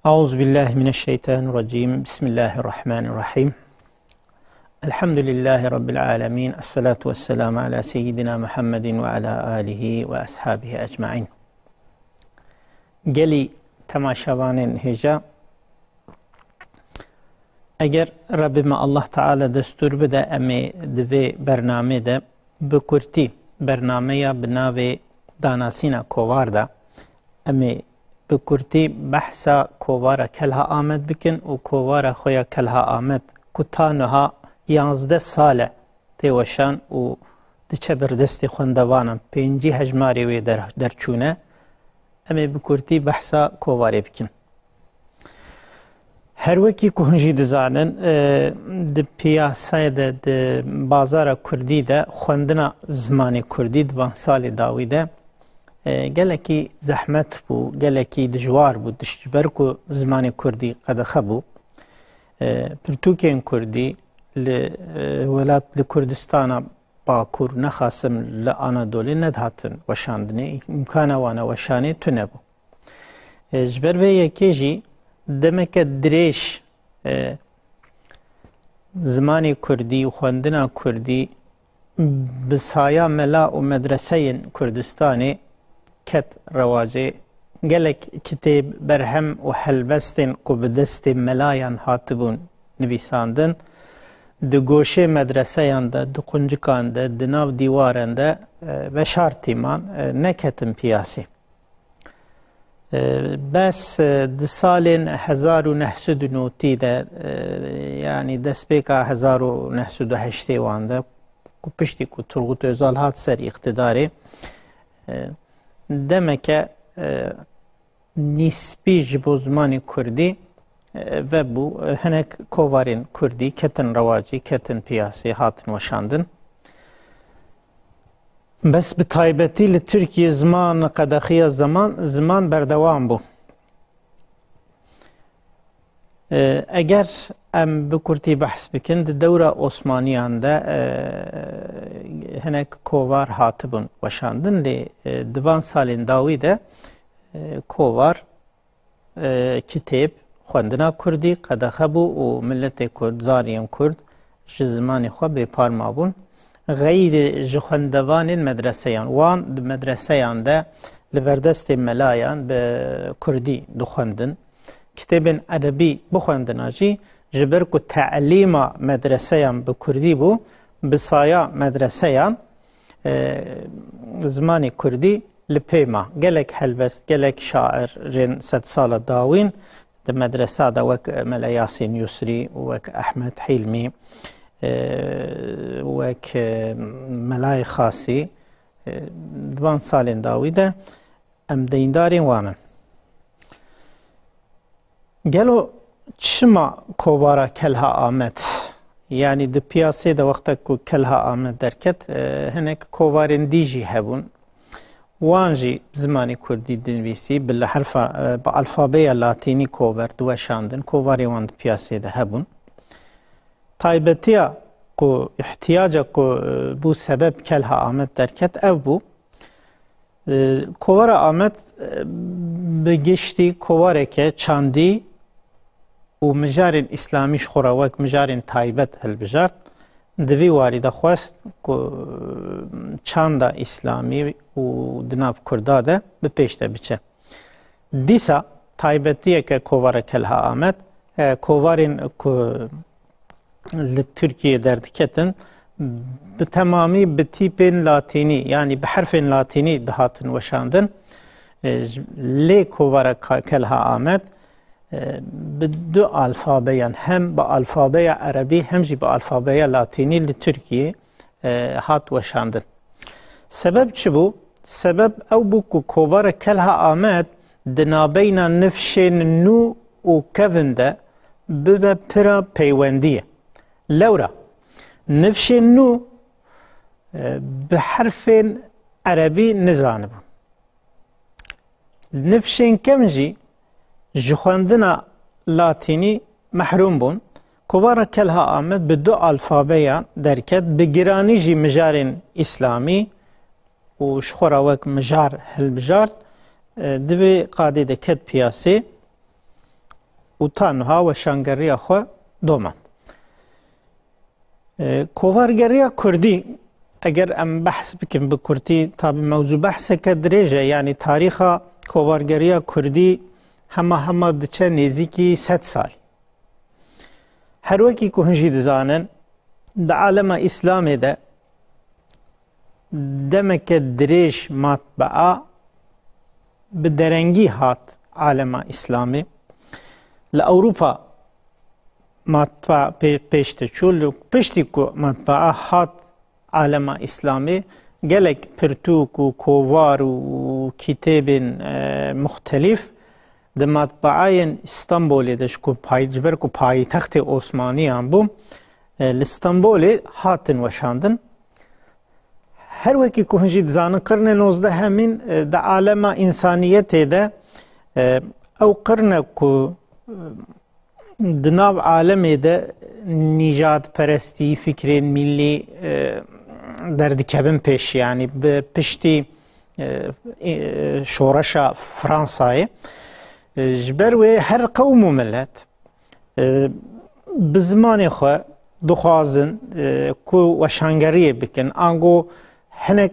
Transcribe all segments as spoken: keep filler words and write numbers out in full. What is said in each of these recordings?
أعوذ بالله من الشيطان الرجيم. بسم الله الرحمن الرحيم. الحمد لله رب العالمين. الصلاة والسلام على سيدنا محمد وعلى آله وأصحابه أجمعين. Gelî temaşevanên hêja, eger Rebê me Allah Teala destûr bide, em ê di vê bernamê de bi kurtî bernameya bi navê Danasîna Kovar de, em ê bi kurtî behsa kovara Kelha Amed bikin û kovara xwe ya Kelha Amed ku ta niha yanzdeh sal e tê weşan û diçe ber destê xwendevanan, pêncî hejmarê wê der-, derçûne. Em ê bi kurtî behsa kovarê bikin. Her wekî ku hûn jî dizanin, e, di piyasayê de, di bazara kurdî de xwendina zimanê kurdî di van salê dawî de, e, gelekî zehmet bû, gelekî dijwar bû, diş-, ji ber ku zimanê kurdî qedexe bû. E, pirtûkên kurdî li, e, welat, li Kurdistana Bakur, nexasim li Anadolê nedihatin weşandinê, îmkana wana weşanê tune bû. E, ji ber vê yekê jî demeke dirêj, e, zimanê kurdî û xwendina kurdî bi saya mela û medreseyên Kurdistanê ket rewacê. Gelek kitêb, berhem û helbestên ku bi destê melayan hatibûn nivîsandin, di goşê medreseyan de, di quncikan de, di nav dîwaran de, e, veşartî man, e, neketin piyasê. E, bes, e, di salên hezar û neh sed û notî de, e, yanî destpêka hezar û neh sed û heştê wan de, ku piştî ku Turgut Özal hat ser îqtidarê, e, demeke, e, nîspî ji bo zimanê kurdî, e, vebû. E, hinek kovarên kurdî ketin rewacî, ketin piyasê, hatin weşandin. Bes bi taybetî li Tirkiyê ziman, qedexiya ziman, ziman berdewam bû. E, eger em bi kurtî behs bikin, di dewra Osmaniyan de, e, hinek kovar hatibûn weşandin, lê, e, di van salên dawî de, e, kovar, e, kitêb, xwendina kurdî qedexe bû û miletê kurd, zariyên kurd ji zimanê xwe bêpar mabûn. Xeyrî ji xwendevanên medreseyan, wan di medreseyan de li berdestê melayan bi kurdî dixwendin. Kitêbên erebî bixwendina jî, ji ber ku telîma medreseyan bi kurdî bû, bi saya medreseyan, e, zimanê kurdî li pê ma. Gelek helbest, gelek şairên sedsala dawîn di medresa de, wek Mele Yasîn Yusrî, wek Ehmed Hîlmî, e, wek, e, Melayê Xasî, e, di van salên dawî de em deyndarên wan in. Gelo çima kovara Kelha Amed? Yanî di piyasê de wextek ku Kelha Amed derket, e, hinek kovarên dî jî hebûn. Wan jî bi zimanê kurdî dinivîsî, bi li herfa, e, bi alfabeya latînî kover diweşandin. Kovarê wan di piyasê de hebûn. Taybetiya ku, îhtiyaca ku, e, bû sebeb Kelha Amed derket, ev bû. E, kovara Amed, e, bi giştî kovareke çandî û mijarên îslamî ji xwe re wek mijarên taybet hilbijart. Di vî warî de xwest ku çanda îslamî û di nav kurda de bi pêş de biçe. Dîsa taybetiyeke kovara Kelha Amed, e, kovarên ku li Tirkiyê derdiketin, bi temamî bi tîpên latînî, yanî bi herfên latînî dihatin weşandin. E, ji, lê kovara Ka-, Kelha Amed, e, bi du alfabeyan, hem bi alfabeya erebî hem jî bi alfabeya latînî li Tirkiyê, e, hat weşandin. Sebeb çi bû? Sebeb ew bû ku kovara Kelha Amed di nabeyna nifşên nû û kevin de bibe pira peywendiyê. Lewra nifşên nû, e, bi herfên erebî nizanibûn. Nifşên kevn jî ji xwendina latînî mehrûm bûn. Kovara Kelha Amed bi du alfabeyan derket, bi giranî jî mijarên îslamî û ji xwe re wek mijar hilbijart, e, di vê qadê de ket piyasê. û ta niha weşangeriya xwe domand. E, kovargeriya Kurdî, eger em behs bikin bi kurtî, tabî mewzû behseke dirêj e, yanî tarîxa kovargeriya Kurdî hema hema diçe nêzîkî sed sal. Her wekî ku hûn jî dizanin, di alema Îslamê de demeke dirêj matbaa bi derengî hat alema Îslamê. Li Ewropa matbaa pê-, pêş diçû, li piştî ku matbaa hat alema Îslamê, gelek pirtûk û kovar û kitêbên, e, muxtelîf di matbaayên Stenbolê de, ji ku pay-, ji ber ku paytextê Osmaniyan bû, e, li Stenbolê hatin weşandin. Her wekî ku hûn jî dizanin, qirnê nozdehemîn, e, di alema însaniyetê de, e, ew qirn e ku, e, di nav alemê de nîjadperestî, fikrên mîllî, e, derdikevin pêş, yanî bi piştî, e, e, şoreşa Fransayê. E, ji ber wê her qewm û milet, e, bi zimanê xwe dixwazin, e, ku weşangeriyê bikin. Ango hinek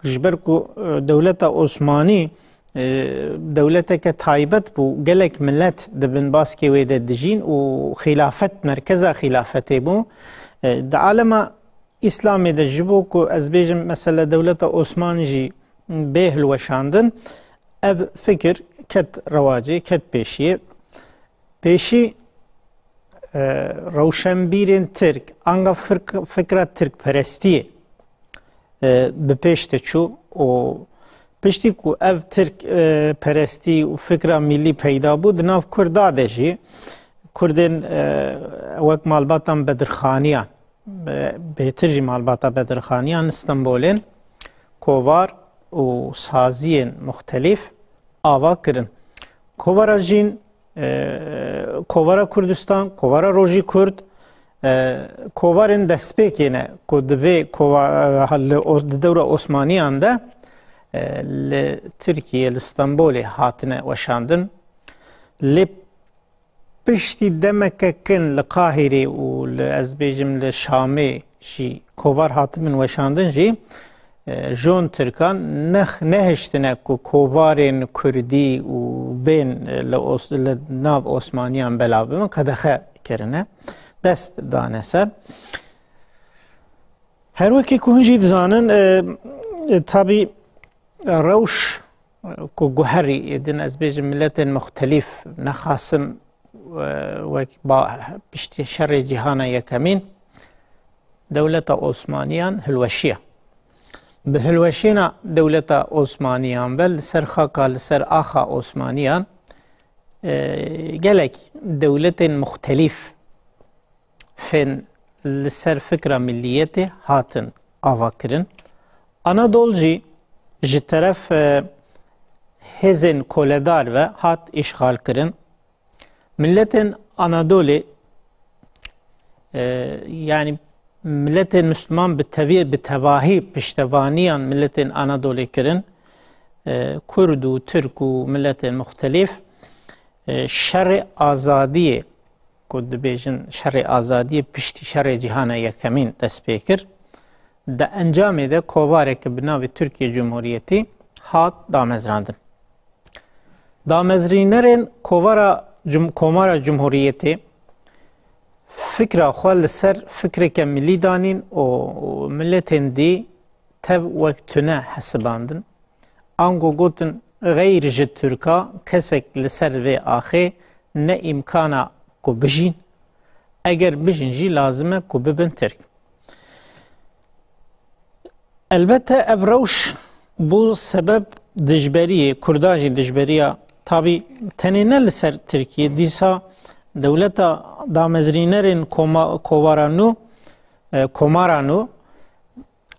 ji ber ku, e, dewleta Osmanî, e, dewleteke taybet bû, gelek milet di bin baskê wê de dijîn û xîlafet merkeza xîlafetê bû. E, di alema Îslamê de ji bo ku ez bêjim, mesela dewleta Osmanî jî bê hilweşandin, ev fikir ket rewacê, ket pêşiyê. Pêşî, e, rewşenbîrên Tirk, anga firk-, fikra Tirkperestiyê, e, bi pêş diçû û piştî ku ev Tirk, e, perestî û fikra mîllî peyda bû, di nav Kurda de jî Kurdên, e, wek malbatan Bedirxaniyan, e, bêtir jî malbata Bedirxaniyan li Stenbolên kovar û saziyên muxtelîf ava kirin. Kovara Jîn, e, Kovara Kurdistan, Kovara Rojî Kurd, e, kovarên destpêkê ne ku di vê kova-, e, li Os-, di dewra Osmaniyan de, e, li Tirkiye, li Stenbolê hatine weşandin. Lê piştî demeke kin li Qahîrê û li, ez bêjim, li Şamê jî kovar hatibin weşandin jî, e, jon Tirkan nex-, nehiştine ku kovarên Kurdî û bên, e, li Os-, li nav Osmaniyan belav bibin, qedexe kirine, dest dane ser. Her wekî ku hûn jî dizanin, e, e, tabî rewş, e, ku guherî din, ez bêjim, miletên muxtelîf, nexasim, e, wek ba-, piştî şerê cîhana yekemîn, dewleta Osmaniyan hilweşiya. Bi hilweşîna dewleta Osmaniyan ve li ser xaka, li ser axa Osmaniyan, e, gelek dewletên muxtelîf, fên li ser fikra milliyetê hatin avakirin. Anadol jî ji teref, e, hêzên koledar ve hat îşxalkirin. Miletên Anadolê, e, yanî miletên Misliman bi tevî-, bi tevahî piştevaniyan miletên Anadolê kirin. E, Kurd û Tirk û miletên muxtelîf, e, şerê azadiyê ku dibêjin şerê azadiyê piştî şerê cîhana yekemîn dest pê kir. Di encamê de kovareke bi navê Tirkiye Cumhuriyetî hat damezrandin. Damezrînerên kovara cum-, Komara Cumhuriyetê fikra xwe li ser fikreke milî danîn û, û miletên dî tev wek tune hesibandin. Ango gotin, xeyr ji Tirka kesek li ser vê axê ne îmkana ku bijîn, eger bijîn jî lazim e ku bibin Tirk. Elbette ev rewş bû sebeb dijberiyê, Kurda jî dijberiya, tabî tenê ne li ser Tirkiye, dîsa dewleta damezrînerên koma-, kovara nû, e, komara nû,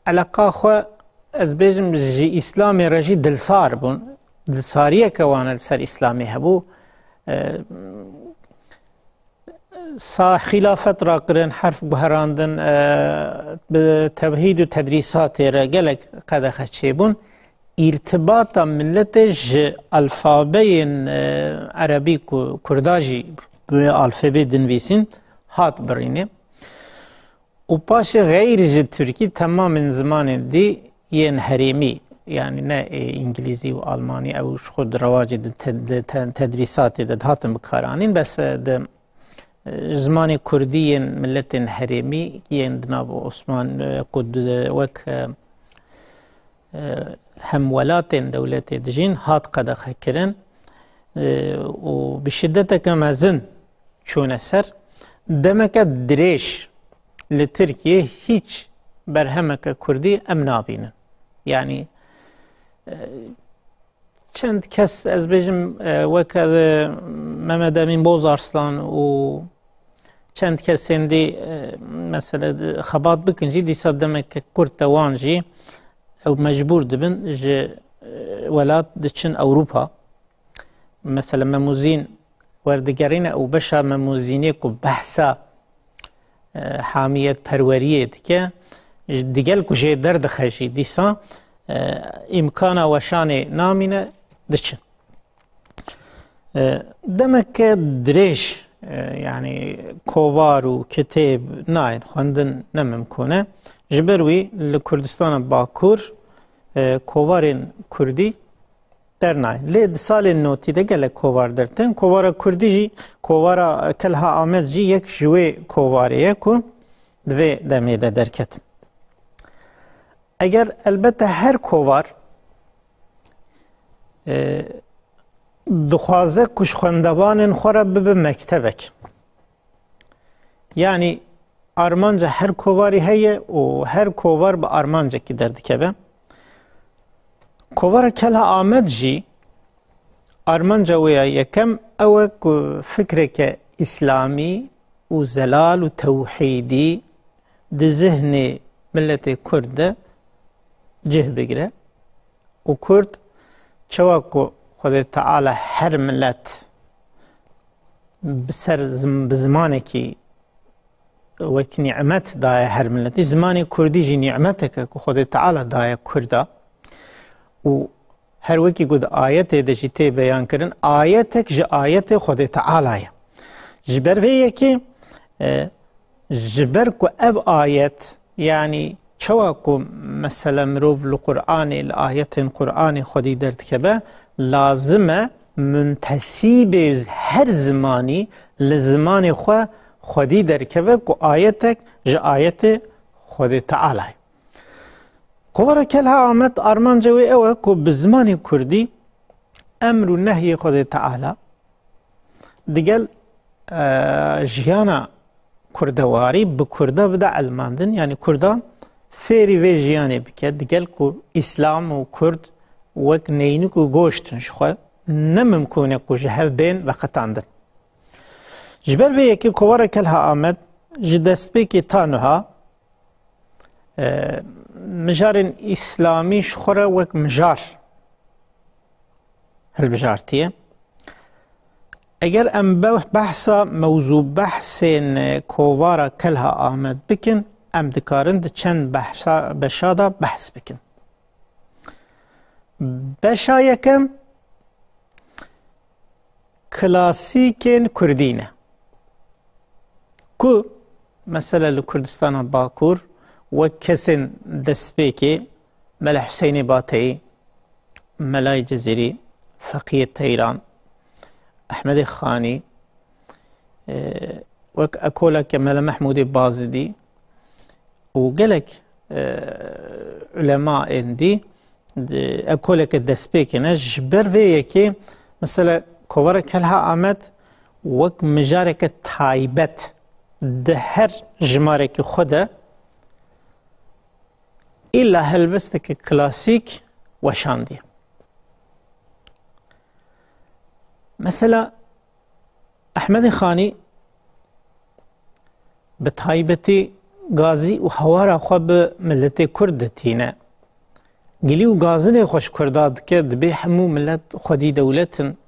eleqa xwe, ez bêjim, ji Îslamê re jî dilsar bûn. Dilsariyeke wan li ser Îslamê hebû. E, sa-, xîlafet rakirin, herf guherandin, e, bi tewhîd û tedrîsatê re gelek qedexe çêbûn. Îrtibata miletê ji alfabeyên, e, erebî ku Kurda jî bi alfabê dinivîsîn, hat birînê. Û paşê xeyr ji tirkî temamên zimanên dî yên herêmî, yanî ne, e, îngilîzî û almanî, ew ji xwe di rewacê di te-, di te-, tedrîsatê de dihatin bikaranîn, bes, e, di, e, zimanê kurdî yên miletên herêmî yên di nav Osman, e, ku di, wek, e, e, hemwelatên dewletê dijîn hat qedexekirin, e, û bi şideteke mezin çûne ser. Demeke dirêj li Tirkiyê hîç berhemeke kurdî em nabînin. Yanî, e, çend kes, ez bêjim, e, wek ez, e, Mehmet Emîn Bozarslan û çend kesên dî, e, mesele di-, xebat bikin jî, dîsa demeke kurt de wan jî ew mecbûr dibin ji, e, welat diçin Ewropa. Mesele memûzîn werdigerîne û beşa memûzînê ku behsa, e, hamiyetperweriyê dike, digel ku jê derdixe jî dîsa, e, îmkana weşanê namîne, diçin. E, demeke dirêj, e, yanî kovar û kitêb nayên xwendin, ne mimkûn e. Ji ber wî li Kurdistana Bakur, e, kovarên kurdî dernayên. Lê di salên notî de gelek kovar dertin. Kovara kurdî jî, kovara Kelha Amed jî yek ji wê kovarê ye ku di vê demê de derket. Eger elbette her kovar, e, dixwaze ku ji xwendevanên xwe re bibe mektebek. Yanî armanca her kovarî heye û her kovar bi armancekî derdikeve. Kovara Kelha Amed jî armanca wê ya yekem ew e ku fikreke îslamî û zelal û tewhîdî di zihnê miletê Kurd de cih bigire û Kurd çawa ku Xwedê Teala her milet bi ser zim-, bi zimanekî wek nîmet daye her miletî, zimanê kurdî jî nîmeteke ku Xwedê Teala daye Kurda û her wekî ku di ayetê de jî tê beyan kirin, ayetek ji ayetê Xwedê Teala ye. Ji ber vê yekê, e, ji ber ku ev ayet, yanî çawa ku mesele mirov li Qur'anê, li ayetên Qur'anê xwedî derdikeve, lazim e muntesîbê her zimanî li zimanê xwe xwedî derkeve ku ayetek ji ayetê Xwedê Teala ye. Kovara Kelha Amed armanca wê ew e ku bi zimanê kurdî emr û nehyê Xwedê Teala digel, e, jiyana kurdewarî bi kurda bide elmandin, yanî kurdan fêrî vê jiyanê bike, digel ku îslam û kurd wek neynik û goşt in ji xwe, ne mimkûn e ku ji hev bên veqetandin. Ji ber vê yekê kovara Kelha Amed ji destpêkê ta niha, e, mijarên îslamî ji xwe re wek mijar hilbijartiye. Eger em be-, behsa mewzû behsên kovara Kelha Amed bikin, em dikarin di çend behsa, beşa de behs bikin. Beşa yekem klasîkên kurdî ne. Ku mesela li Kurdistana Bakur wek kesên destpêkê Mele Huseyinê Bateyî, Melayê Cizîrî, Feqiyê Teyran, Ehmedê Xanî, e, wek ekoleke Mele Mehmûdê Bazidî û gelek, e, ulema ên dî di ekoleke destpêkê ne. Ji ber vê yekê, mesela, Kovara Kelha Amed wek mijareke taybet di her jimarekî xwe de îlla helbesteke klasîk weşandiye. Mesela, Ehmedê Xanî bi taybetî gazî û hawara xwe bi miletê Kurd ditîne. Gilî û gazinê xwe ji Kurda dike, dibê hemû milet xwedî dewlet in,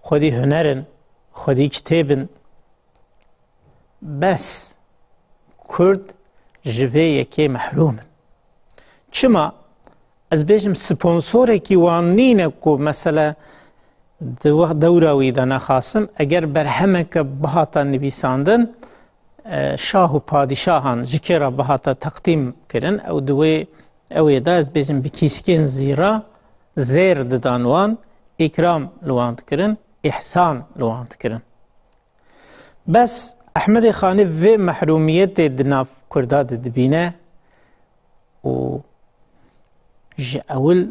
xwedî huner in, xwedî kitêb in. Bes Kurd ji vê yekê mehrûm in. Çima? Ez bêjim, sponsorekî wan nîne ku, mesela, Di we-, dewra wî de nexasim, eger berhemeke bihata nivîsandin, e, şah û padîşahan ji kê re bihata teqdîm kirin, ew di wê, ew ê de ez bêjim bi kîskên zîra zêr didan wan, îkram li wan dikirin, îhsan li wan dikirin. Bes Ehmedê Xanî vê mehrûmiyetê di nav Kurda de dibîne û ji ewil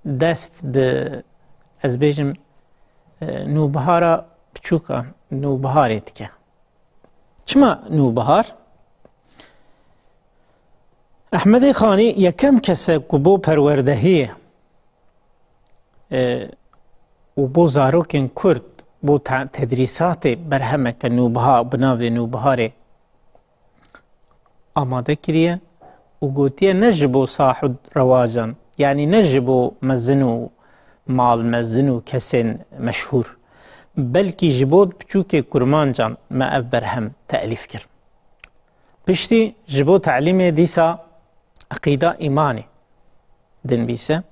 dest bi, ez bêjim, e, nûbihara biçûkan, nûbiharê dike. Çima nûbihar? Ehmedê Xanî yekem kes e ku bo perwerdehiyê, e, û bo zarokên Kurd, bo te-, tedrîsatê berhemeke nûbiha, bi navê nûbiharê amade kiriye û gotiye ne ji bo sah û rewacan, yanî ne ji bo mezin û mal mezin û kesên meşhûr, belkî ji bo piçûkê kurmancan me ev berhem te'lîf kir. Piştî ji bo te'lîmê dîsa eqîda îmanê dinivîse.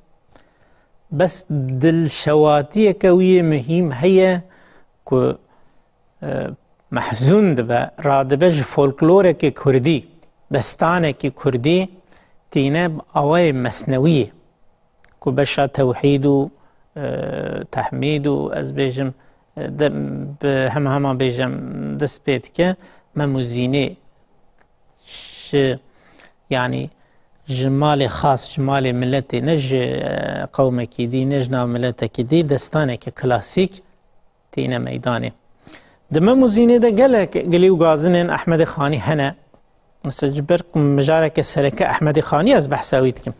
Bes dilşewatiyeke wî yê muhîm heye ku, e, mehzûn dibe, radibe ji folklorekê kurdî, destanekî kurdî tîne bi awayê mesnewiyê, ku beşa tewhîd û, e, tehmîd û, ez bêjim, e, de, bi hema hema bêjim, dest pê dike, Mem û Zînê ji, yanî ji malê xas, ji malê miletê, ne ji, e, qewmekî dî, ne ji nav miletekî dî, destaneke klasîk tîne meydanê. Di Mem û Zînê de gelek gilî û gazinên Ehmedê Xanî hene. Mesela ji ber ku mijareke sereke Ehmedê Xanî ez behsa wî dikim.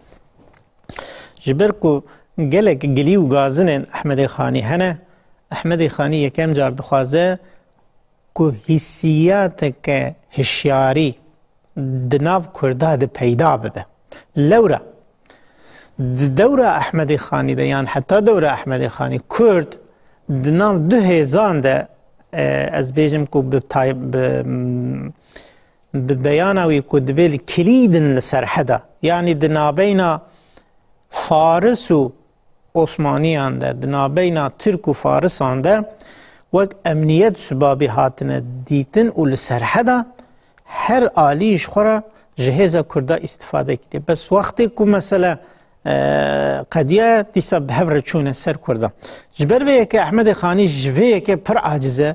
Ji ber ku gelek gilî û gazinên Ehmedê Xanî hene, Ehmedê Xanî yekem car dixwaze ku hîsiyateke hişyarî di nav Kurda de peyda bibe. Lewra di dewra Ehmedê Xanî de yan heta dewra Ehmedê Xanî Kurd di nav du hêzan de, e, ez bêjim ku bi tay-, bi, bi beyana wî ku dibê li kilîdin li Serheda, yanî di nabeyna Faris û Osmaniyan de, di nabeyna Tirk û Farisan de wek emniyet sibabî hatine dîtin û li Serheda her alî ji xwe re ji hêza Kurda îstifade kiriye. Bes wextê ku mesele, e, qediyaye, dîsa bi hev re çûne ser Kurda. Ji ber vê yekê Ehmedê Xanî ji vê yekê pir aciz e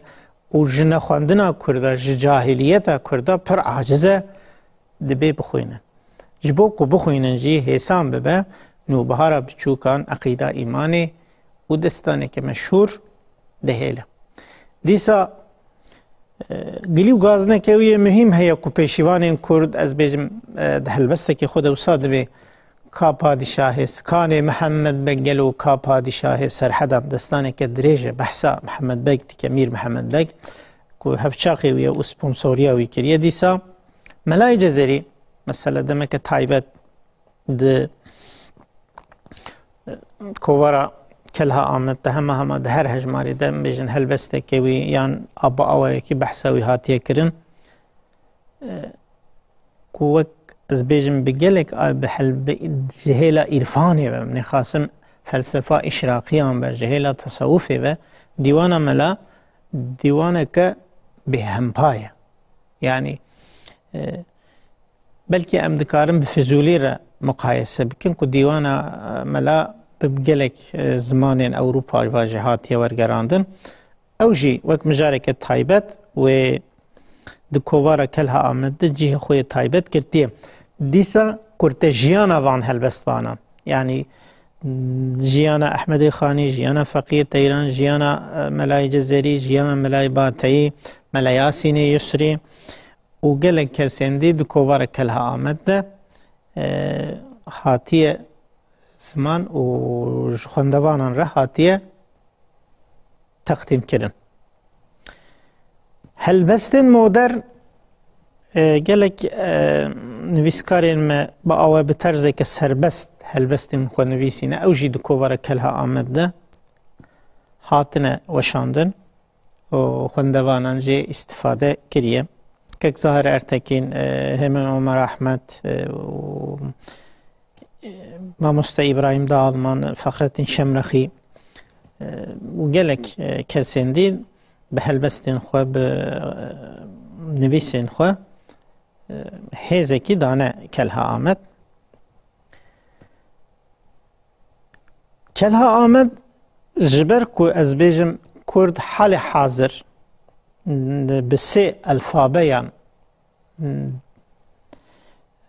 û ji nexwendina Kurda, ji cahiliyeta Kurda pir aciz e. Dibê bixwînin. Ji bo ku bixwînin jî hêsan bibe, nûbihara biçûkan eqîda îmanê û destaneke meşhûr dihêle. Dîsa, e, gilî û gazineke wî yê muhîm heye ku pêşîvanên Kurd, ez bêjim, e, di helbestekê xwe de wisa dibê, Ka Padîşahê Sikanê Mihemed Beg gelo Ka Padîşahê Serhedan, destaneke dirêj e, behsa Mihemed Beg dike, Mîr Mihemed Beg, ku hevçaxê wî ye û sponsoriya wî kiriye. Dîsa Melayê Cezerî, mesele demeke taybet di kovara Kelha Amed de hema hema di her hejmarê de, em bêjin helbesteke wî yan a bi awayekî behsa wî hatiye kirin. E, ku wek ez bêjim bi gelek a-, bi hel-, bi, ji hêla îrfanê ve, em nexasim felsefa îşraqiyan ve, ji hêla tesewufê ve, dîwana mela dîwaneke bêhempa ye. Yanî, e, belkî em dikarin bi Fizûlî re muqayese bikin ku dîwana, e, mela bi gelek, e, zimanên Ewropa ve jî hatiye wergerandin. Ew jî wek mijareke taybet wê di kovara Kelha Amed de cihê xwe yê taybet girtiye. Dîsa kurtejiyana van helbestvanan, yanî jiyana Ehmedê Xanî, jiyana Feqiyê Teyran, jiyana, e, Melayê Cezerî, jiyana Melayê Bateyî, Mela Yasînê Yusrî û gelek kesên dî di kovara Kelha Amed de, e, hatiye ziman û ji xwendevanan re hatiye teqdîmkirin. Helbestên modern, e, gelek, e, nivîskarên me bi awe bi terzeke serbest helbestên xwe nivîsîne, ew jî di kovara Kelha Amed de hatine weşandin û xwendevanan jê îstifade kiriye. Kek Zahir Ertekîn, e, Hêmen Omer Ahmed, e, û Mamoste Îbrahîm Daalman, Fexrettin Şemrexî, e, û gelek, e, kesên dî bi helbestên xwe, bi, e, nivîsên xwe, e, hêzekî dane Kelha Amed. Kelha Amed, ji ber ku ez bêjim Kurd halê hazir bi sê alfabeyan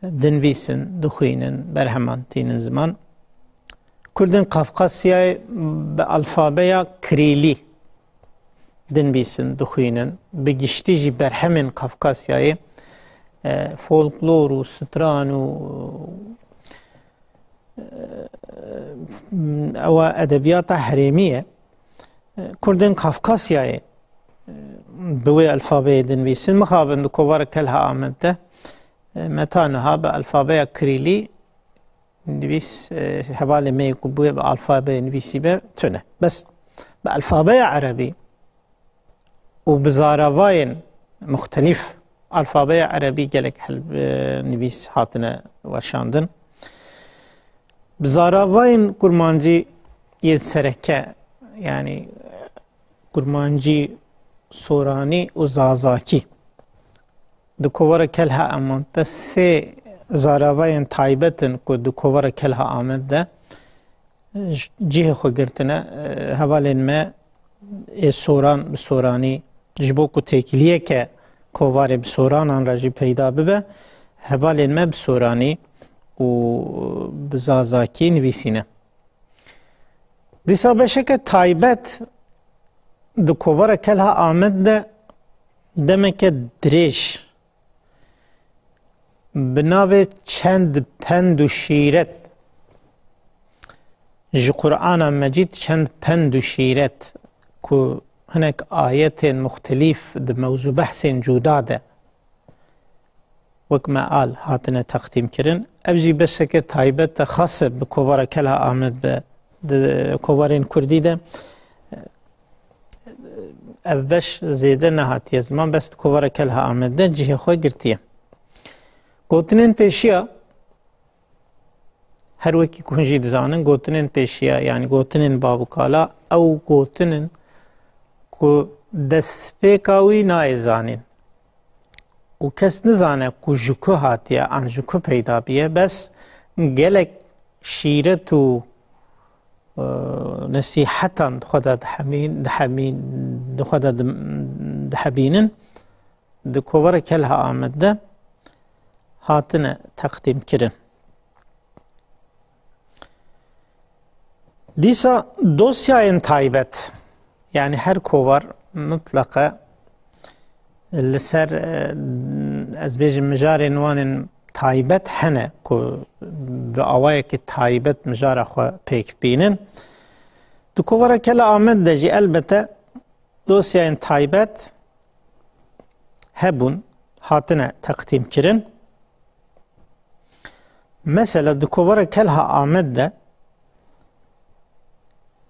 dinivîsin, dixwînin, berheman tînin ziman. Kurdên Kafkasyayê bi alfabeya Kirîlî dinivîsin, dixwînin. Bi giştî jî berhemên Kafkasyayê, e, folklor û stran û, e, ewa edebiyata herêmî ye. Kurdên Kafkasyayê, e, bi wê alfabeyê dinivîsin. Mixabin di kovara Kelha Amed de, e, me ta niha bi alfabeya Kirîlî nivîs, e, hevalê me yê ku bi wê bi alfabeyê nivîsî be, tune. Bes bi alfabeya Erebî û bi zaravayên muxtelîf, alfabeya Erebî gelek hel-, e, nivîs hatine weşandin. Bi zaravayên kurmancî yên sereke, yanî kurmancî, soranî û zazakî. Di kovara Kelha Amed de sê zaravayên taybet in ku di kovara Kelha Amed de cihê xwe girtine. Hevalên me ê soran bi soranî, ji bo ku têkiliyeke kovarê bi soranan re jî peyda bibe, hevalên me bi soranî û bi zazakî nivîsîne. Dîsa beşeke taybet di kovara Kelha Amed de demeke dirêj bi navê Çend Pend û Şîret, ji Qur'ana Mecîd çend pend û şîret, ku hinek ayetên muxtelîf di mewzû behsên cuda de wek meal hatine teqdîm kirin. Ev jî beşeke taybet e, xas e bi kovara Kelha Amed be, di kovarên kurdî de. Ev beş zêde nehatiye ziman, bes di kovara Kelha Amed de cihê xwe girtiye. Gotinên pêşiya, her wekî ku hûn jî dizanin, gotinên pêşiya, yanî gotinên bav û kala, ew gotin in ku destpêka wî nayê zanîn û kes nizane ku ji ku hatiye an ji ku peyda biye, bes gelek şîret û, e, nesîhetan di xwe de dihemîn-, dihemîn-, di xwe de dim-, dihebînin, di kovara Kelha Amed de hatine teqdîm kirin. Dîsa dosyayên taybet, yanî her kovar mutleqe li ser, e, ez bêjim mijarên wan ên taybet hene ku bi awayekî taybet mijara xwe pêk bînin. Di kovara Kelha Amed de jî elbete dosyayên taybet hebûn, hatine teqdîm kirin. Mesela di kovara Kelha Amed de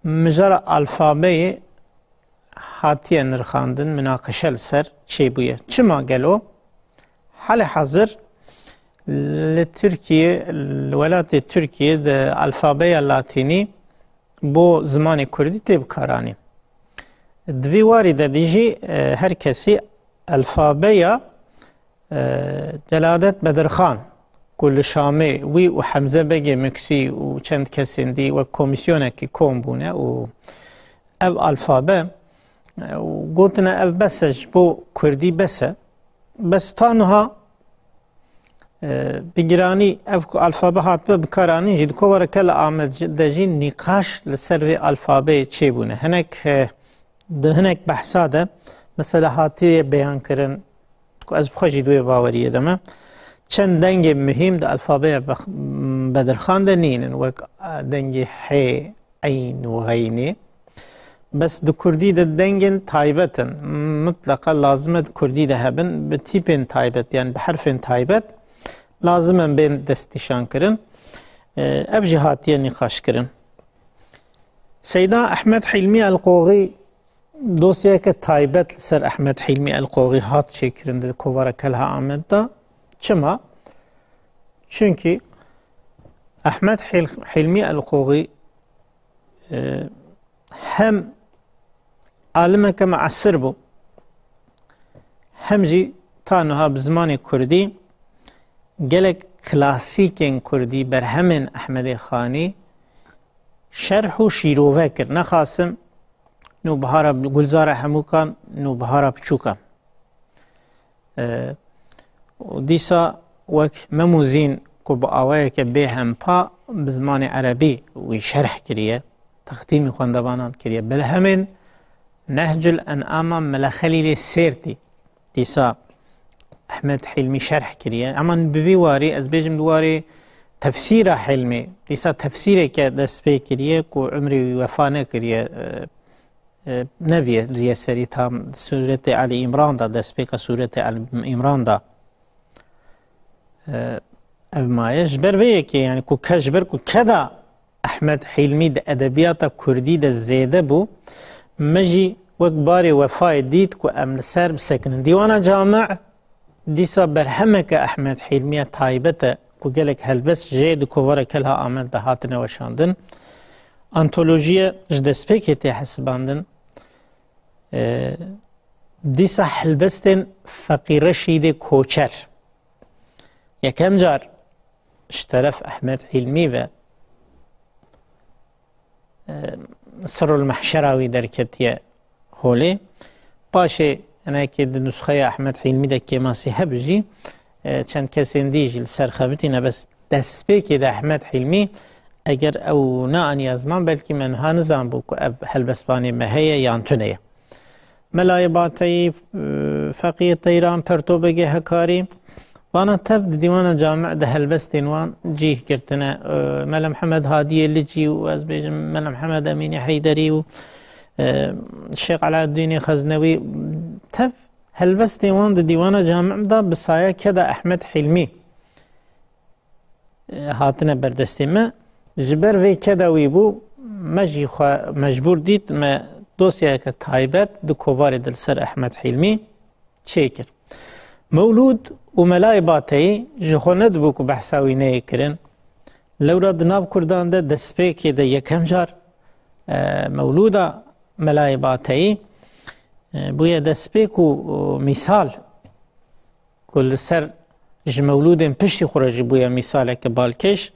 mijara alfabeyê hatiye nirxandin, minaqeşe li ser çêbûye. Çima gelo? Halê hazir li Tirkiye, li welatê Tirkiye de alfabeya latînî bo zimanê kurdî tê bikaranîn. Di vî warî de dî jî, e, her kesî alfabeya, e, Celadet Bedirxan, ku li Şamê wî û Hemze Begê Miksî û çend kesên dî wek komîsyonekî kom bûne û ev alfabe, e, û gotine ev bes e, ji bo kurdî bes e. Bes ta niha, e, bi giranî ev ku alfabe hatibe bikaranîn jî, di kovara Kelha Amed jî, de jî nîqaş li ser vê alfabeyê çêbûne. Hinek, e, di hinek behsa de mesela hatiye beyan kirin ku ez bi xwe jî di wê baweriyê de me. Çend dengên muhîm di alfabeya Bex-, Bedirxan de nînin, wek, e, dengê hê, eyn û xeynê. Bes di kurdî de dengên taybet in. Mitleqa lazim e di kurdî de hebin. Bi tîpên taybet, yani bi herfên taybet lazim in bên destnîşan kirin. E, ev jî hatiye nîqaş kirin. Seyda Ehmed Hilmî Elqoxî, dosyayeke taybet li ser Ehmed Hilmî Elqoxî hat çêkirin di kovara Kelha Amed de. Çima? Çunkî Ehmed Hil-, Hilmî El-Qoxî, e, hem alimeke measir bû, hem jî ta niha bi zimanê kurdî gelek klasîkên kurdî, berhemên Ehmedê Xanî şerh û şîrove kir. Nexasim Nûbihara Gulzara Hemûkan, Nûbihara Piçûkan. E, û dîsa wek Mem û Zîn ku bi awayeke bêhempa bi zimanê erebî wî şerh kiriye, teqdîmî xwendevanan kiriye. Berhemên Nehcul En'ama Mele Xelîlê Sêrtî dîsa Ehmed Hilmî şerh kiriye. Eman bi vî warî, ez bêjim di warî tefsîra Hilmî, dîsa tefsîreke dest pê kiriye ku umrê wî wefa nekiriye. E, e, neviye riye serî tam sûretê Elî Îmran da, destpêka sûretê Elî Îmran da, e, ev maye. Ji ber vê yekê, yani ku ke, ji ber ku keda Ehmed Hilmî di edebiyata kurdî de zêde bû, me jî wek barê wefayê dît ku em li ser bisekinin. Dîwana Cami dîsa berhemeke Ehmed Hilmiya taybet e ku gelek helbest jê di kovara Kelha Amed de hatine weşandin. Antolojiye ji destpêkê tê hesibandin. E, dîsa helbestên Feqî Reşîdê Koçer. Yekem car ji teref Ehmed Hilmî ve, e, Sirrul Mehşera wî derketiye holê. Paşê hinekê di nusxeya Ehmed Hilmî de kêmasî hebe jî, e, çend kesên dî jî li ser xebitîne, bes destpêkê de Ehmed Hilmî, eger ew neaniya ziman, belkî me niha nizanbû ku ev helbestvanê me heye yan tune ye. Melayê Bateyî, e, Feqiyê Teyran, Pertobegê Hekarî, vana tev di dîwana Cami de helbestên wan cîh girtine. E, Mele Mihemed Hadiyê Licî û, ez bêjim, Mele Mihemed Emînê Heyderî û, e, Şêx Elaeddînê Xeznewî, tev helbestên wan di dîwana Cami de bi saya keda Ehmed Hilmî e, hatine ber destê me. Ji ber vê keda wî bû, me jî xwe mecbûr dît, me dosyayeke taybet di kovarê de li ser Ehmed Hilmî çêkir. Mewlûd û Melayê Bateyî ji xwe nedibû ku behsa wî neyê kirin. Lewra di nav kurdan de destpêkê de yekem car, e, mewlûda Melayê Bateyî, e, bûye destpêk û, û mîsal ku li ser ji mewlûdên piştî xwe re jî bûye mîsaleke balkêş.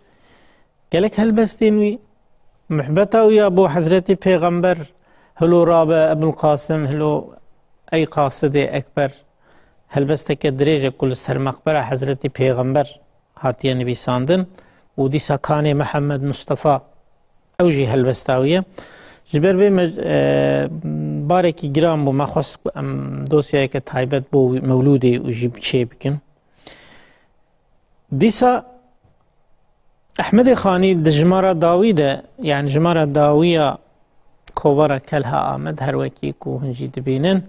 Gelek helbestên wî, muhbeta wî ya bo Hezretî Pêxember, hilo rabe Ebul Qasim, hilo ey Qasidê Ekber, helbesteke dirêj e ku li ser meqbera Hezretî Pêxember hatiye nivîsandin û dîsa kanê Mihemed Mustafa, ew jî helbesta wî ye. Ji ber vê me, e, barekî giran bû, me xwest ku em dosyayeke taybet bo wî, mewlûdê û jî çê bikin. Dîsa Ehmedê Xanî di jimara dawî de, yani jimara dawî ya kovara Kelha Amed, her wekî ku hûn jî dibînin,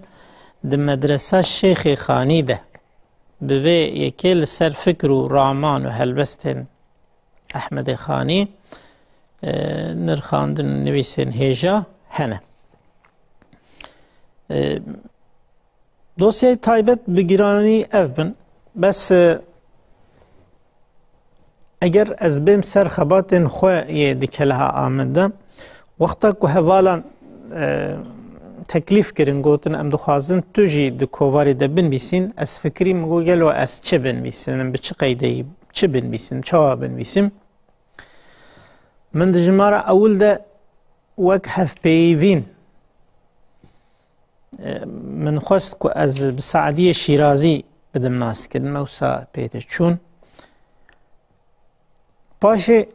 di medresa Şêxê Xanî de bi vê yekê li ser fikr û raman û helbestên Ehmedê Xanî, e, nirxandin û nivîsên hêja hene. E, dosyayê taybet bi giranî ev bin. Bes, e, eger ez bêm ser xebatên xwe yê di Kelha Amed de, wexta ku hevalan, e, teklîf kirin, gotin, "Em dixwazin tu jî di kovarê de binivîsîn", ez fikirî, min got, "Gelo ez çi binivîsim, bi çi qeydeyî, çi binivîsim, çawa binivîsim?" Min di jimara ewil de wek hevpeyvîn, e, min xwest ku ez bi Saediyê Şîrazî bidim naskirin, me wisa pê de çûn. Paşê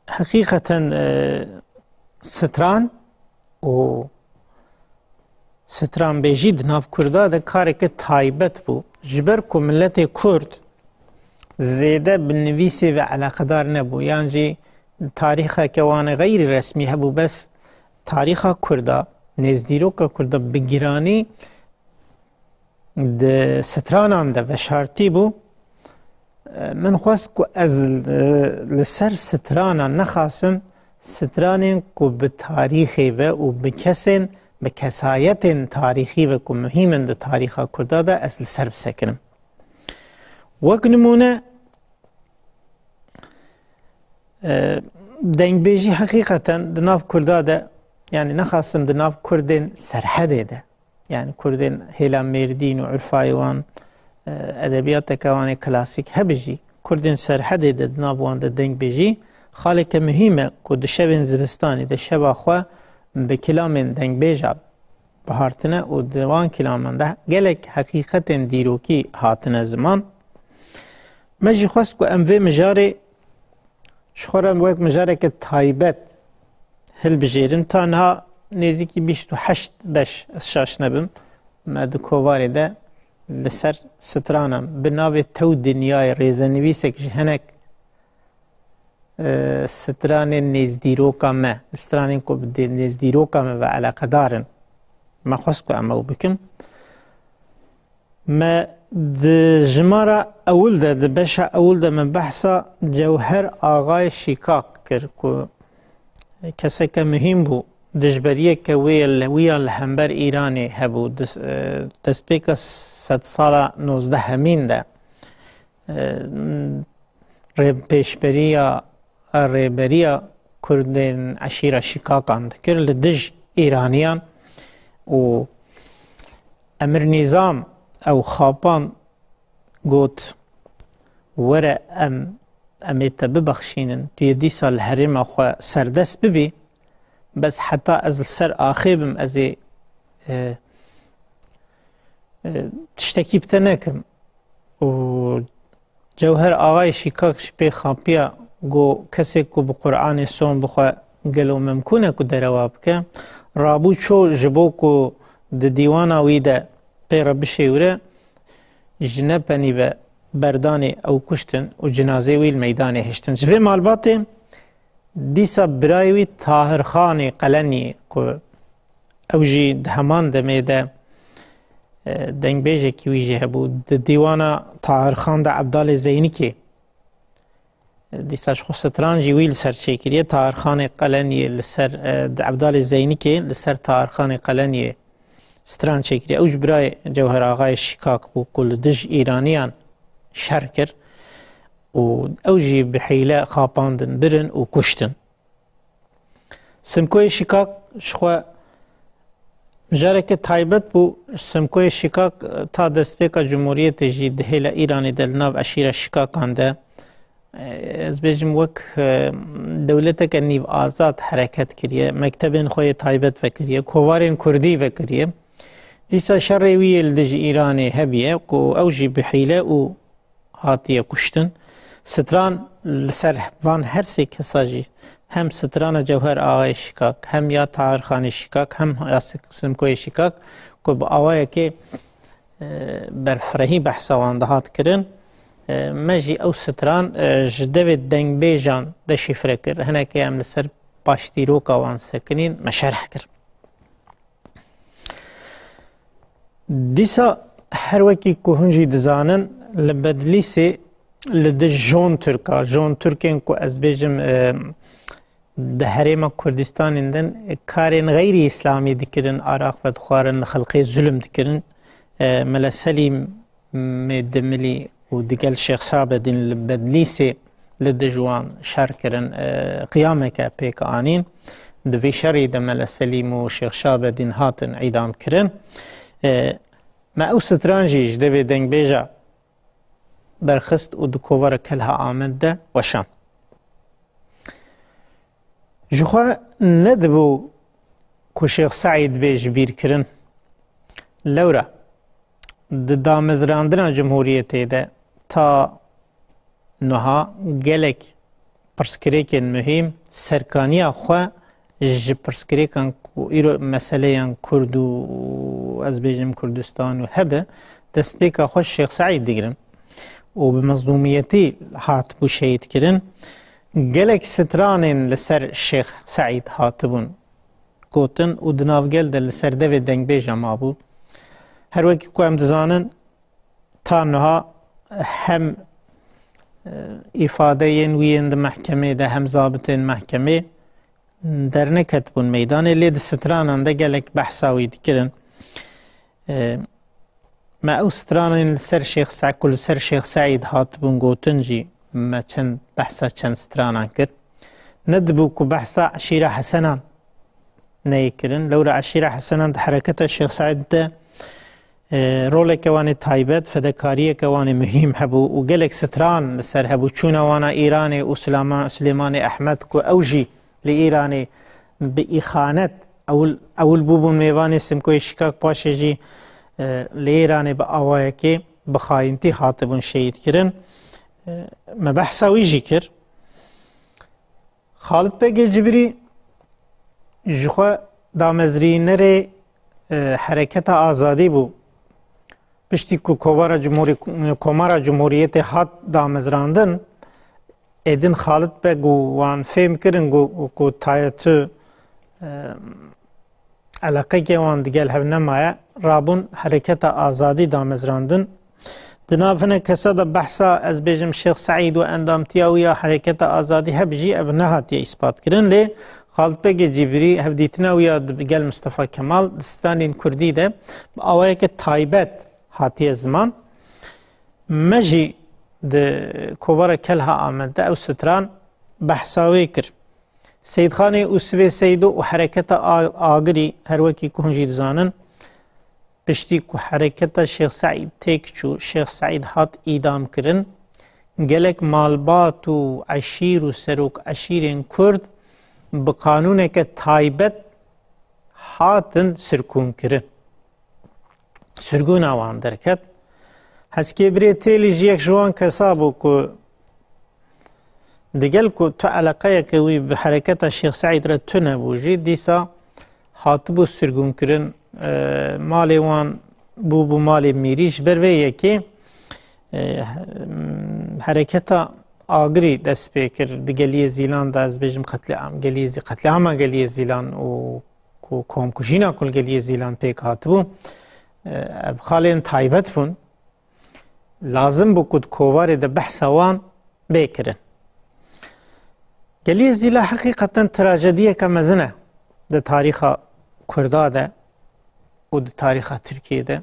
heqîqeten, e, stran û stranbêjî di nav Kurda de kareke taybet bû. Ji ber ku miletê Kurd zêde bi nivîsê ve eleqedar nebû, yan jî tarîxeke wan ê xeyrî resmî hebû, bes tarîxa Kurda, nêzdîroka Kurda bi giranî di stranan de veşartî bû. Min xwest ku ez, e, li ser stranan nexasim, stranên ku bi tarîxê ve û bi kesên, bi kesayetên tarîxî ve ku muhîm in di tarîxa Kurda de, ez li ser bisekinim. Wek nimûne, E, dengbêjî heqîqeten di nav Kurda de, yani nexasim di nav Kurdên Serhedê de, yani Kurdên hêla Mêrdîn û Urfayê wan, e, edebiyateke wan ê klasîk hebe jî, Kurdên Serhedê de di nav wan de dengbêjî xaleke muhîm e ku di şevên zivistanê de şeva xwe bi kilamên dengbêja bihartine û di wan kilaman de gelek heqîqetên dîrokî hatine ziman. Me jî xwest ku em vê mijarê ji xwe re wek mijareke taybet hilbijêrin. Ta niha nêzîkî bîst û heşt beş, ez şaş nebim, me di kovarê de li ser stranan bi navê Tew Dinyayê, rêzenivîsek ji hinek, e, stranên nêzdîroka me, stranên ku bi dê-, nêzdîroka me ve eleqedar in. Me xwest ku em ew bikin. Me di jimara ewil de, di beşa ewil de me behsa Cewher Axayê Şîkak kir ku keseke muhîm bû. Dijberiyeke wê ye li, wî ya li hember Îranê hebû. Dis-, e, destpêka sedsala nozdehemîn de, e, rê-, pêşberiya, rêberiya Kurdên eşîra Şîkakan dikir li dij Îraniyan û Emir Nîzam ew xapan got, "Were em, em ê te bibexşînin, tu yê dîsa li herêma xwe serdest bibî, bes heta ez li ser axê bim, ez ê, e, e, tiştekî bi te nekim." Û Cewher Axayê Şîkak ji pê xapiya, got, "Kesê ku bi Qur'anê son bixwe, gelo mimkûn e ku derewa bike?" Rabû ço ji bo ku di dîwana wî de pê re bişêwire, ji nepenî ve berdanê ew kuştin û cinazê wî li meydanê hiştin. Ji vê malbatê dîsa birayê wî Tahir Xanê Qeleniyê ku ew jî di heman demê de, e, dengbêjekî wî jî hebû. Di dîwana Tahir Xan de Ebdalê Zeynikê, e, dîsa ji xwe stran jî wî li ser çêkiriye. Tahir Xanê Qeleniyê li ser, e, di Ebdalê Zeynikê li ser Tahir Xanê Qeleniyê stran çêkiriye. Ew ji birayê Cewher Axayê Şîkak bû ku li dij Îraniyan şer kir û ew jî bi hîle xapandin, birin û kuştin. Simkoyê Şîkak ji xwe mijareke taybet bû. Simkoyê Şîkak, e, ta destpêka Cumhuriyetê jî di hêla Îranê de li nav eşîra Şîkakan de, e, ez bêjim wek, e, dewleteke nîv azad hereket kiriye, mektebên xwe yê taybet vekiriye, kovarên kurdî vekiriye. Dîsa şerê wî yê li dijî Îranê hebiye ku ew jî bi hîle û hatiye kuştin. Stran li ser van her sê kesa jî, hem strana Cewher Axayê Şîkak, hem ya Tahir Xanê Şîkak, hem ya Simkoyê Şîkak, ku bi awayekê, e, berfirehî behsa wan dihat kirin. E, me jî ew stran, e, ji devê dengbêjan deşîfre kir. Hinekê em li ser paşdîroka wan sekinîn, me şerh kir. Dîsa her wekî ku hûn jî dizanin, li Bedlîsê li dij Jon Tirka, Jon Tirkên ku ez bêjim, e, di herêma Kurdistanê din karên xeyrî îslamî dikirin, araq vedixwarin, li xelkê zulm dikirin. E, Mele Selîm Mêdimilî û digel Şêx Şabedîn li Bedlîsê li dij wan şer kirin, e, qiyameke pêk anîn. Di vî şerî de Mele Selîm û Şêx Şabedîn hatin îdam kirin. E, me ew stran jî ji devê dengbêja derxist û di kovara Kelha Amed de weşand. Ji xwe nedibû ku Şêx Seîd bê ji bîr kirin. Lewra di damezrandina Cumhuriyetê de ta niha gelek pirsgirêkên muhîm serkaniya xwe ji pirsgirêkan ku îro meseleyan Kurd û, ez bêjim, Kurdistan û hebe, destpêka xwe Şêx Seîd digirin û bi mezlûmiyetî hatibû şehîd kirin. Gelek stranên li ser Şêx Seîd hatibûn gotin û di navgel de li ser devê dengbêja mabû. Her wekî ku em dizanin, ta niha hem, e, îfadeyên wî yên di mehkemê de, hem zabitên mehkemê derneketibûn meydanê, lê di stranan de gelek behsa wî dikirin. E, me ew stranên li ser Şêx Se-, ku li ser Şêx Seîd hatibûn gotin jî me çend behsa çend stranan kir. nedibû ku behsa eşîra Hesenan neyê kirin. Lewra eşîra Hesenan di hereketa Şêx Seîd de, e, roleke wan ê taybet, fedekariyeke wan ê muhîm hebû û gelek stran li ser hebû. Çûna wana Îranê û Silama-, Silêmanê Ehmed ku ew jî li Îranê bi îxanet, ewil, ewil bûbûn mêvanê Simkoyê Şikak, paşê jî, e, li Îranê bi awayekê bi xayintî hatibûn şehîd kirin. E, me behsa wî jî kir. Xalid Begê Cibrî ji xwe damezrînerê, e, hereketa azadî bû. Piştî ku Kovara Cumhurî-, Komara Cumhuriyetê hat damezrandin, êdin Xalid Beg û wan fêm kirin ku, ku tayê tu, e, eleqeke wan digel hev nemaye, rabûn hereketa azadî damezrandin. Di nav hinek kesa de behsa, ez bêjim, Şêx Seîd û endamtiya wî ya hereketa azadî hebî jî, ev nehatiye îspat kirin. Lê Xalid Begê Cîbirî, hevdîtina wî ya di gel Mustafa Kemal di stranên kurdî de bi awayeke taybet hatiye ziman. Me jî di kovara Kelha Amed de ew stran behsa wê kir. Seyîdxanê Ûsivê Seydo û hereketa A-, Agirî, her wekî ku hûn jî dizanin, piştî ku hereketa Şêx Seîd têk çû, Şêx Seîd hat îdam kirin, gelek malbat û eşîr û serok eşîrên kurd bi qanûneke taybet hatin sirkûnkirin. Sirgûna wan derket. Heskê Birê Têlî jî yek ji wan kesa bû ku digel ku tu eleqeyeke wî bi hereketa Şêx Seîd re tune bû jî, dîsa hatibû sirgûnkirin, e, malê wan bûbû malê mîrî. Ji ber vê yekê, e, hereketa Agirî dest pê kir. Di Geliyê Zîlan de, ez bêjim, qetlîam Geliyê Zî-, qetlîama Geliyê Zîlan û ku komkujîna ku li Geliyê Zîlan pêk hatibû, e, ev xalên taybet bûn. Lazim bû ku di kovarê de behsa wan bê kirin. Geliyê Zîla heqîqeten trajediyeke mezin e di tarîxa Kurda de û di tarîxa Tirkiyê de.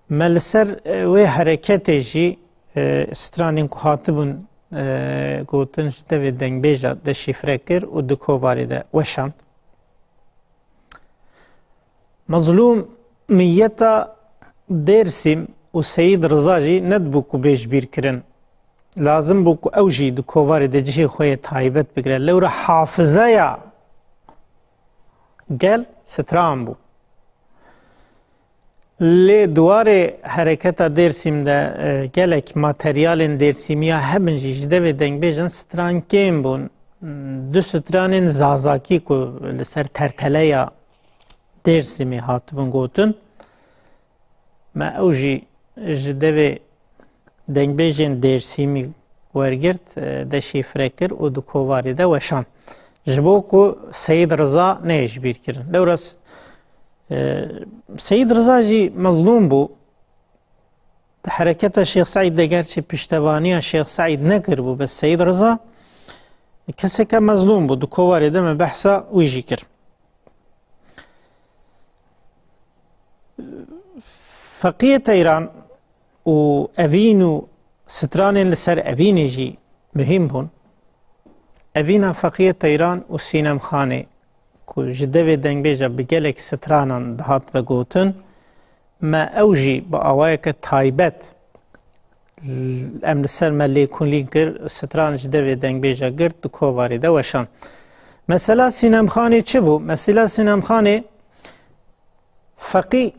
Me li ser, e, wê hereketê jî, e, stranên ku hatibûn, e, gotin, ji devê dengbêja deşîfre kir û di kovarê de weşand. Mezlûmiyeta Dêrsîm û Seyîd Riza jî nedibû ku bê ji bîr kirin. Lazim bû ku ew jî di kovarê de cihê xwe yê taybet bigire. Lewra hafizeya gel stran bû. Lê di warê hereketa Dêrsîm de, e, gelek materyalên dêrsîmiya hebin jî ji devê dengbêjan stran kêm bûn. Du stranên zazakî ku li ser terteleya Dêrsîmê hatibûn gotin, me ew jî ji devê dengbêjên Dêrsîmî wergirt, e, deşîfre kir û di kovarê de weşand. Ji bo ku Seyîd Riza neyê ji bîr kirin. Lewra s-, e, Seyîd Riza jî mezlûm bû. Di hereketa Şêx Seîd de gerçî piştevaniya Şêx Seîd nekiribû, bes Seyîd Riza keseke mezlûm bû. Di kovarê de me behsa wî jî kir. Feqiyê Teyran û Evîn û stranên li ser Evînê jî muhîm bûn. Evîna Feqiyê Teyran û Sînemxanê ku ji devê dengbêja bi gelek stranan dihat vegotin, me ew jî bi awayeke taybet, em li ser me lêkolîn kir, stran ji devê dengbêja girt, di kovarê de weşand. Mesela Sînemxanê çi bû? Mesela Sînemxanê Feqî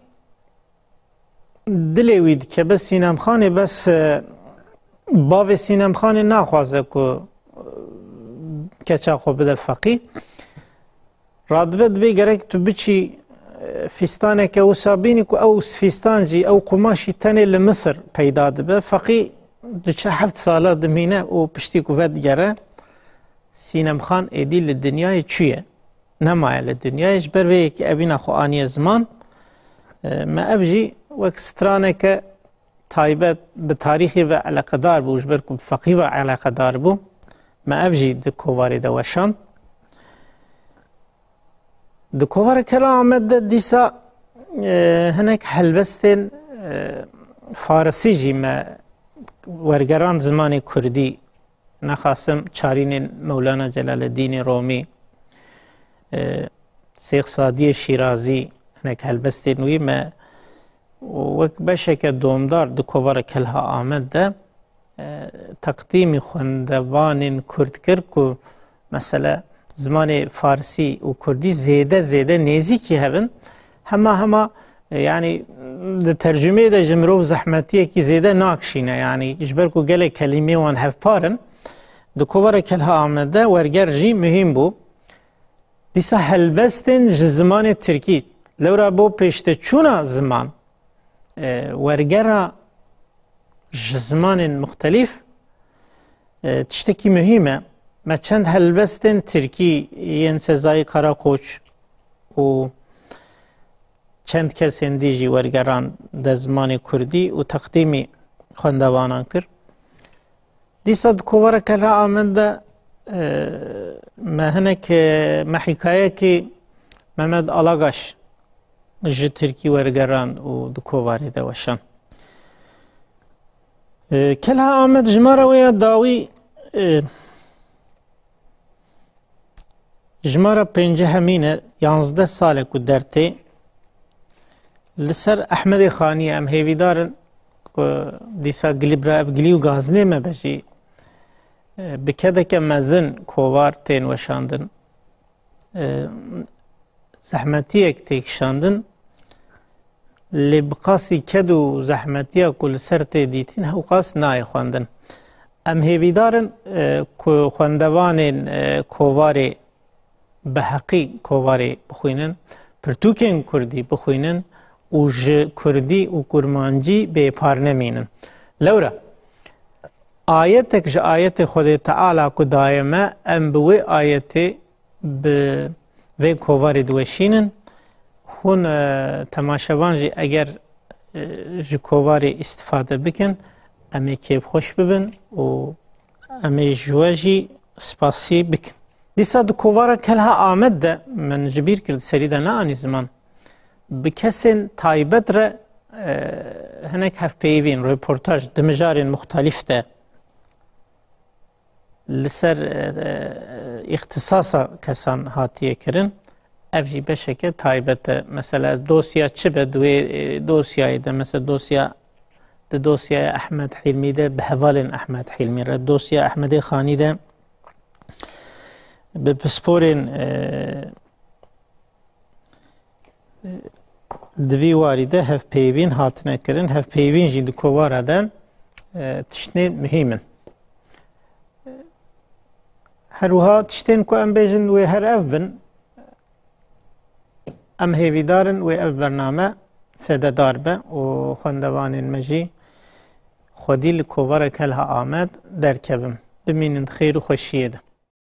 dilê wî dike, bes Sînemxanê, bes, e, bavê Sînemxanê naxwaze ku, e, keça xwe bide Feqî. Radibe dibê gerek tu biçî, e, fîstaneke wisa bînî ku ew fîstan jî, ew qumaş jî tenê li Misir peyda dibe. Feqî du çar heft sala dimîne û piştî ku vedigere, Sînemxan êdî li dinyayê çûye. Nemaye li dinyayê, ji ber vê yekê evîna xwe aniye ziman. E, me ev jî wek straneke taybet bi tarîxê ve eleqedar bû, ji ber ku bi Feqî ve eleqedar bû. Me ev jî di kovarê de weşand. Di kovara Kelha Amed de dîsa, e, hinek helbestên, e, farisî jî me wergerand zimanê kurdî. Nexasim çarînên Mewlana Celaleddînê Romî, e, Sêx Sadiyê Şîrazî, hinek helbestên wî me wek beşeke domdar di kovara Kelha Amed de, e, teqdîmî xwendevanên kurd kir ku mesele zimanê farsî û kurdî zêde zêde nêzîkî hebin. Hema hema, e, yanî di tercumeyê de ji mirov zehmetiyekî zêde nakişîne. Yanî ji ber ku gelek kelîmê wan hevpar in, di kovara Kelha Amed de werger jî muhîm bû. Dîsa helbestên ji zimanê tirkî, lewra bo pêşteçûna ziman, e, wergera ji zimanên muxtelîf, e, tiştekî muhîm e. Me çend helbestên tirkî yên Sezayî Karakoç û çend kesên dî jî wergeran de zimanê kurdî û teqdîmî xwendevanan kir. Dîsa di kovara Kelha Amed de, e, me hinek, e, me hîkayekî Mehmet Alagaş ji tirkî wergeran û di kovarê de weşan. E, Kelha Amed ji me re wê ya dawî, e, ji me re pêncehemîn e, yanzdeh sal e ku dertê. Li ser Ehmedê Xanî em hêvîdar in ku dîsa gilî bira ev gilî û gazinê me be jî, e, bi kedeke mezin kovar tên weşandin. E, zehmetiyek tê kişandin. Lê bi qasî ked û zehmetiya ku li ser tê dîtîn, hewqas nayê xwendin. Em hêvîdar in, e, ku xwendevanên, e, kovarê bi heqî kovarê bixwînin, pirtûkên kurdî bixwînin û ji kurdî û kurmancî bêpar nemînin. Lewra, ayetek ji ayetê Xwedê Teala ku daye me, em bi wê ayetê bi vê kovarê diweşînin. Hûn, e, temaşevan jî eger, e, ji kovarê îstifade bikin, em ê kêfxweş bibin û em ê ji we jî spasî bikin. Dîsa di kovara Kelha Amed de min ji bîr kir, di serî de neanî ziman. Bi kesên taybet re, e, hinek hevpeyvîn, röportaj di mijarên muxtelîf de li ser, e, e, îxtisasa kesan hatiye kirin. Ev jî beşeke taybet e. Mesela dosya çi be, di wê, e, dosyayê de, mesela dosya, di dosyaya Ehmed Hilmî de bi hevalên Ehmed Hilmî re, dosya Ehmedê Xanî de bi pisporên, e, Di vî warî de hevpeyvîn hatine kirin. Hevpeyvîn jî di kovara de, e, tiştên muhîm in. Her wiha tiştên ku em bêjin wê her ev bin, em hêvîdar in wê ev bername fededar be û xwendevanên me jî xwedî li kovara Kelha Amed derkevin. Bimînin di xêr û xweşiyê de.